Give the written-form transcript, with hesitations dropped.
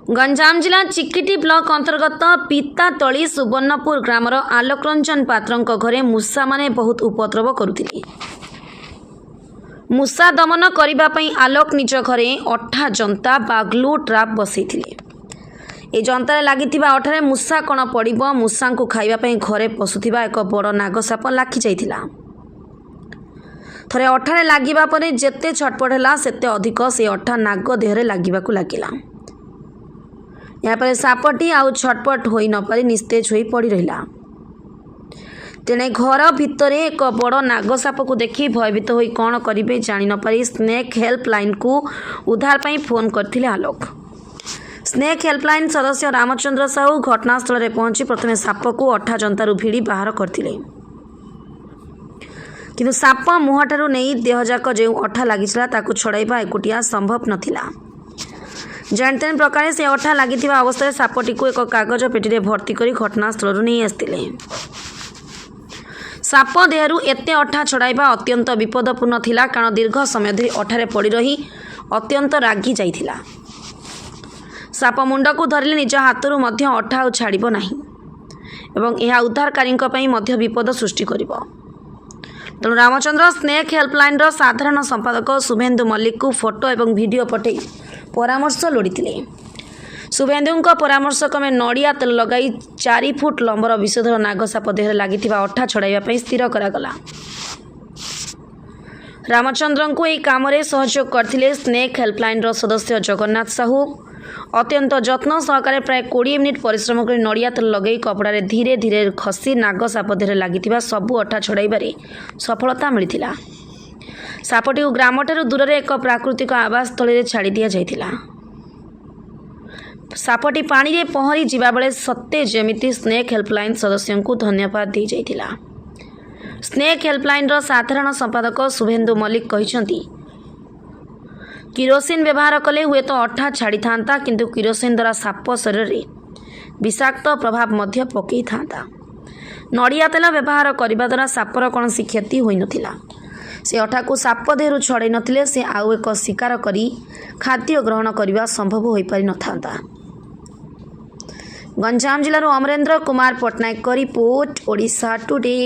ଗଞ୍ଜାମ ଜିଲ୍ଲା ଚିକିଟି ବ୍ଲକ ଅନ୍ତର୍ଗତ ପିତାତଳି ସୁବର୍ଣ୍ଣପୁର ଗ୍ରାମର ଆଲୋକ ରଞ୍ଜନ ପାତ୍ରଙ୍କ ଘରେ ମୂଷାମାନେ ବହୁତ ଉପଦ୍ରବ କରୁଥିଲେ। ମୂଷା ଦମନ କରିବା ପାଇଁ ଆଲୋକ ନିଜ ଘରେ ଅଠା ଜନ୍ତା ବା ଗ୍ଲୁ ଟ୍ରାପ୍ ବସାଇଥିଲେ। ଏ ଯନ୍ତାରେ ଲାଗିଥିବା ଅଠାରେ ମୂଷା କ'ଣ ପଡ଼ିବ, ମୂଷାଙ୍କୁ ଖାଇବା ପାଇଁ ଘରେ ପଶୁଥିବା ଏକ ବଡ଼ ନାଗ ସାପ ଲାଖି ଯାଇଥିଲା। ଥରେ ଅଠାରେ ଲାଗିବା ପରେ ଯେତେ ଛଟପଟ ହେଲା, ସେତେ ଅଧିକ ସେ ଅଠା ନାଗ ଦେହରେ ଲାଗିବାକୁ ଲାଗିଲା। ଏହାପରେ ସାପଟି ଆଉ ଛଟପଟ ହୋଇ ନପାରି ନିସ୍ତେଜ ହୋଇ ପଡ଼ି ରହିଲା। ତେଣେ ଘର ଭିତରେ ଏକ ବଡ଼ ନାଗ ସାପକୁ ଦେଖି ଭୟଭୀତ ହୋଇ କ'ଣ କରିବେ ଜାଣି ନପାରି ସ୍ନେକ୍ ହେଲ୍ପ ଲାଇନ୍କୁ ଉଦ୍ଧାର ପାଇଁ ଫୋନ୍ କରିଥିଲେ ଆଲୋକ। ସ୍ନେକ୍ ହେଲ୍ପଲାଇନ୍ ସଦସ୍ୟ ରାମଚନ୍ଦ୍ର ସାହୁ ଘଟଣାସ୍ଥଳରେ ପହଞ୍ଚି ପ୍ରଥମେ ସାପକୁ ଅଠା ଯନ୍ତାରୁ ଭିଡ଼ି ବାହାର କରିଥିଲେ। କିନ୍ତୁ ସାପ ମୁହଁଠାରୁ ନେଇ ଦେହଯାକ ଯେଉଁ ଅଠା ଲାଗିଥିଲା, ତାକୁ ଛଡ଼ାଇବା ଏକୁଟିଆ ସମ୍ଭବ ନଥିଲା। ଯେଣତେଣ ପ୍ରକାରେ ସେ ଅଠା ଲାଗିଥିବା ଅବସ୍ଥାରେ ସାପଟିକୁ ଏକ କାଗଜ ପେଟିରେ ଭର୍ତ୍ତି କରି ଘଟଣାସ୍ଥଳରୁ ନେଇ ଆସିଥିଲେ। ସାପ ଦେହରୁ ଏତେ ଅଠା ଛଡ଼ାଇବା ଅତ୍ୟନ୍ତ ବିପଦପୂର୍ଣ୍ଣ ଥିଲା, କାରଣ ଦୀର୍ଘ ସମୟ ଧରି ଅଠାରେ ପଡ଼ି ରହି ଅତ୍ୟନ୍ତ ରାଗି ଯାଇଥିଲା। ସାପ ମୁଣ୍ଡକୁ ଧରିଲେ ନିଜ ହାତରୁ ମଧ୍ୟ ଅଠା ଆଉ ଛାଡ଼ିବ ନାହିଁ ଏବଂ ଏହା ଉଦ୍ଧାରକାରୀଙ୍କ ପାଇଁ ମଧ୍ୟ ବିପଦ ସୃଷ୍ଟି କରିବ। ତେଣୁ ରାମଚନ୍ଦ୍ର ସ୍ନେକ୍ ହେଲ୍ପଲାଇନ୍ର ସାଧାରଣ ସମ୍ପାଦକ ଶୁଭେନ୍ଦୁ ମଲ୍ଲିକଙ୍କୁ ଫଟୋ ଏବଂ ଭିଡ଼ିଓ ପଠାଇ ପରାମର୍ଶ ଲୋଡ଼ିଥିଲେ। ଶୁଭେନ୍ଦୁଙ୍କ ପରାମର୍ଶ କ୍ରମେ ନଡ଼ିଆ ତେଲ ଲଗାଇ 4 ଫୁଟ ଲମ୍ବର ବିଷଧର ନାଗ ସାପ ଦେହରେ ଲାଗିଥିବା ଅଠା ଛଡ଼ାଇବା ପାଇଁ ସ୍ଥିର କରାଗଲା। ରାମଚନ୍ଦ୍ରଙ୍କୁ ଏହି କାମରେ ସହଯୋଗ କରିଥିଲେ ସ୍ନେକ୍ ହେଲ୍ପଲାଇନ୍ର ସଦସ୍ୟ ଜଗନ୍ନାଥ ସାହୁ। ଅତ୍ୟନ୍ତ ଯତ୍ନ ସହକାରେ ପ୍ରାୟ 20 ମିନିଟ୍ ପରିଶ୍ରମ କରି ନଡ଼ିଆ ତେଲ ଲଗାଇ କପଡ଼ାରେ ଧୀରେ ଧୀରେ ଘଷି ନାଗ ସାପ ଦେହରେ ଲାଗିଥିବା ସବୁ ଅଠା ଛଡ଼ାଇବାରେ ସଫଳତା ମିଳିଥିଲା। ସାପଟିକୁ ଗ୍ରାମଠାରୁ ଦୂରରେ ଏକ ପ୍ରାକୃତିକ ଆବାସସ୍ଥଳୀରେ ଛାଡ଼ି ଦିଆଯାଇଥିଲା। ସାପଟି ପାଣିରେ ପହଁରି ଯିବାବେଳେ ସତେ ଯେମିତି ସ୍ନେକ୍ ହେଲ୍ପଲାଇନ୍ ସଦସ୍ୟଙ୍କୁ ଧନ୍ୟବାଦ ଦେଇଯାଇଥିଲା। ସ୍ନେକ୍ ହେଲ୍ପଲାଇନ୍ର ସାଧାରଣ ସମ୍ପାଦକ ଶୁଭେନ୍ଦୁ ମଲ୍ଲିକ କହିଛନ୍ତି, କିରୋସିନ ବ୍ୟବହାର କଲେ ହୁଏତ ଅଠା ଛାଡ଼ିଥାନ୍ତା, କିନ୍ତୁ କିରୋସିନ ଦ୍ୱାରା ସାପ ଶରୀରରେ ବିଷାକ୍ତ ପ୍ରଭାବ ମଧ୍ୟ ପକାଇଥାନ୍ତା। ନଡ଼ିଆ ତେଲ ବ୍ୟବହାର କରିବା ଦ୍ୱାରା ସାପର କୌଣସି କ୍ଷତି ହୋଇନଥିଲା। ସେ ଅଠାକୁ ସାପ ଦେହରୁ ଛଡ଼ାଇ ନଥିଲେ ସେ ଆଉ ଏକ ଶିକାର କରି ଖାଦ୍ୟ ଗ୍ରହଣ କରିବା ସମ୍ଭବ ହୋଇପାରିନଥାନ୍ତା। ଗଞ୍ଜାମ ଜିଲ୍ଲାରୁ ଅମରେନ୍ଦ୍ର କୁମାର ପଟ୍ଟନାୟକଙ୍କ ରିପୋର୍ଟ, ଓଡ଼ିଶା ଟୁଡେ।